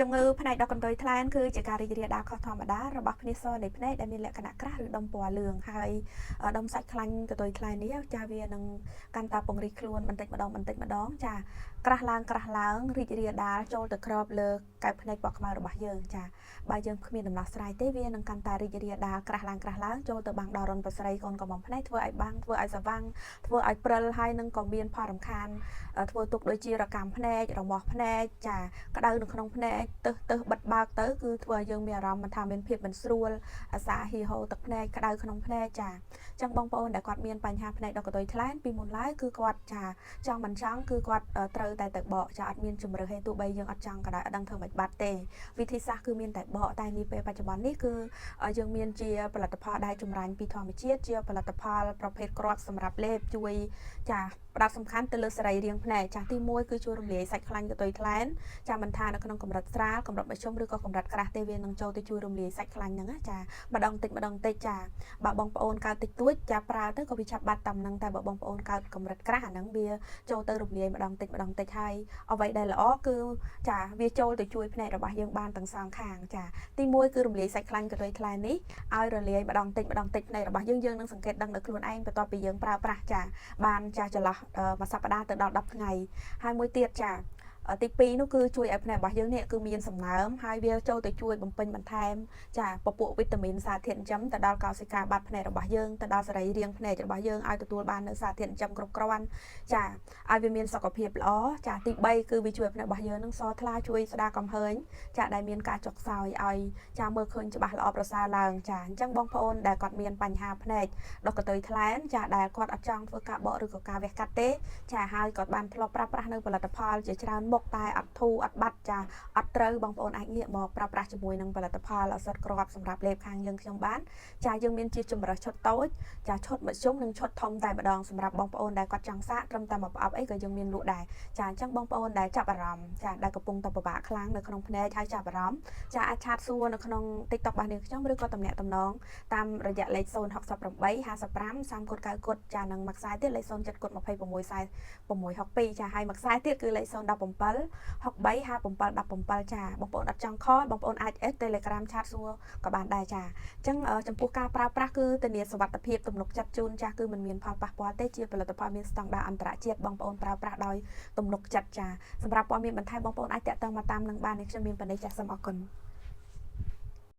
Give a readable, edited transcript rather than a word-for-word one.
ជំងឺភ្នែកដុះកន្ទុយថ្លែនគឺជាការរីករាលដាលខុសធម្មតារបស់ភ្នាសនៃភ្នែកដែលមានលក្ខណៈក្រាស់ឬដុំពណ៌លឿងហើយដុំសាច់ខ្លាញ់កន្ទុយថ្លែននេះចាវានឹងកាន់តែពង្រីកខ្លួនបន្តិចម្ដងបន្តិចម្ដងចាក្រាស់ឡើងក្រាស់ឡើងរីករាលដាលចូលទៅគ្របលើកែវភ្នែកពណ៌ខ្មៅរបស់យើងចាបើយើងគ្មានដំណោះស្រាយទេវានឹងកាន់តែរីករាលដាលក្រាស់ឡើងក្រាស់ឡើងចូលទៅបាំងដល់រន្ធប្រស្រីកូនកំមុំភ្នែកធ្វើឲ្យបាំងធ្វើឲ្យស្វាំងធ្វើឲ្យព្រិលហើយនឹងក៏មានផលរំខានធ្វើទុកដូចជារកាំភ្នែករមាស់ភ្នែកចាក្តៅនៅក្នុងភ្នែកទឹះទឹះបិទបើកទៅគឺធ្វើឲ្យយើងមានអារម្មណ៍មិនថាមានភាពមិនស្រួលអាសាហៀហូរទឹកភ្នែកក្តៅក្នុងភ្នែកចាអញ្ចឹងបងប្អូនដែលគាត់មានបញ្ហាភ្នែកដុះកន្ទុយថ្លែនពីមុនឡើយគឺគាត់ចាចង់មិនចង់គឺគាត់ត្រូវតែទៅបកចាអត់មានជំរើសទេទោះបីយើងអត់ចង់ក៏ដោយអត់ដឹងធ្វើម៉េចបាត់ទេវិធីសាស្ត្រគឺមានតែបកតែនេះពេលបច្ចុប្បន្ននេះគឺយើងមានជាផលិតផលដែលចម្រាញ់ពីធម្មជាតិជាផលិតផលប្រភេទគ្រាប់សម្រាប់លេបជួយចាផ្ដោតសំខាន់ទៅលើសរីរាង្គភ្នែកចាទី1គឺជួយរំលាយសាច់ខ្លាញ់កន្ទុយថ្លែនចាមិនថានៅក្នុងកម្រិតស្រាលកម្រិតមធ្យមឬក៏កម្រិតក្រាស់ទេវានឹងចូលទៅជួយរំលាយសាច់ខ្លាញ់ហ្នឹងណាចាម្ដងតិចម្ដងតិចចាបើបងប្អូនកើតតិចតួចចាប្រើទៅក៏វាឆាប់បាត់តាមហ្នឹងតែបើបងប្អូនកើតកម្រិតក្រាស់អាហ្នឹងវាចូលទៅរំលាយម្ដងតិចម្ដងតិចហើយអ្វីដែលល្អគឺចាវាចូលទៅជួយភ្នែករបស់យើងបានទាំងសងខាងចាទី1គឺរំលាយសាច់ខ្លាញ់កន្ទុយថ្លែននេះឲ្យរលាយម្ដងតិចម្ដងតិចភ្នែករបស់យើងយើងនឹងសង្កេតដឹងដោយខ្លួនឯងបន្ទាប់ពីយើងប្រើប្រាស់ចាបានចាចន្លោះមួយសប្តាហ៍ទៅដល់10ថ្ងៃហើយមួយទៀតចាទី2នោះគឺជួយឲ្យភ្នែករបស់យើងនេះគឺមានសំណើមហើយវាចូលទៅជួយបំពេញបន្ថែមចាពពួកវីតាមីនសារធាតុចិញ្ចឹមទៅដល់កោសិកាបាត់ភ្នែករបស់យើងទៅដល់សរីរាង្គភ្នែករបស់យើងឲ្យទទួលបាននូវសារធាតុចិញ្ចឹមគ្រប់គ្រាន់ចាឲ្យវាមានសុខភាពល្អចាទី3គឺវាជួយឲ្យភ្នែករបស់យើងនឹងសថ្លាជួយស្ដារកំហើញចាដែលមានការចុកខ្សោយឲ្យចាមើលឃើញច្បាស់ល្អប្រសើរឡើងចាអញ្ចឹងបងប្អូនដែលគាត់មានបញ្ហាភ្នែកដុះកន្ទុយថ្លែនចាដែលគាត់អត់ចង់ធ្វើការបកឬក៏ការវះកាត់ទេចាហើយគាត់បានធ្លាប់ប្រើប្រាស់នៅផលិតផលជាច្រើនមុខតែអត់ធូរអត់បាត់ចាអត់ត្រូវបងប្អូនអាចងាកមកប្រើប្រាស់ជាមួយនឹងផលិតផលឱសថគ្រាប់សម្រាប់លេបខាងយើងខ្ញុំបានចាយើងមានជាជំរើសឈុតតូចចាឈុតមធ្យមនិងឈុតធំតែម្ដងសម្រាប់បងប្អូនដែលគាត់ចង់សាកត្រឹមតែមួយប្រអប់អីក៏យើងមានលក់ដែរចាអញ្ចឹងបងប្អូនដែលចាប់អារម្មណ៍ចាដែលកំពុងតែពិបាកខ្លាំងនៅក្នុងភ្នែកហើយចាប់អារម្មណ៍ចាអាច chat សួរនៅក្នុង TikTok របស់នាងខ្ញុំឬក៏តំណាក់តំណងតាមរយៈលេខ068 55 30គុត9គុតចានិងមួយខ្សែទៀតលេខ07គុត26 4662ចាហើយមួយខ្សែទៀតគឺលេខ017 63 57 17ចាបងប្អូនអត់ចង់ call បងប្អូនអាច add Telegram chat សួរក៏បានដែរចាអញ្ចឹងចំពោះការប្រើប្រាស់គឺធានាសុវត្ថិភាពទំនុកចិត្តជូនចាស់គឺមិនមានផលប៉ះពាល់ទេជាផលិតផលមានស្តង់ដារអន្តរជាតិបងប្អូនប្រើប្រាស់ដោយទំនុកចិត្តចាសម្រាប់ព័ត៌មានបន្ថែមបងប្អូនអាចតាក់ទងមកតាមនឹងបាននេះខ្ញុំមានប៉ុណ្ណេះចាសសូមអរគុណ។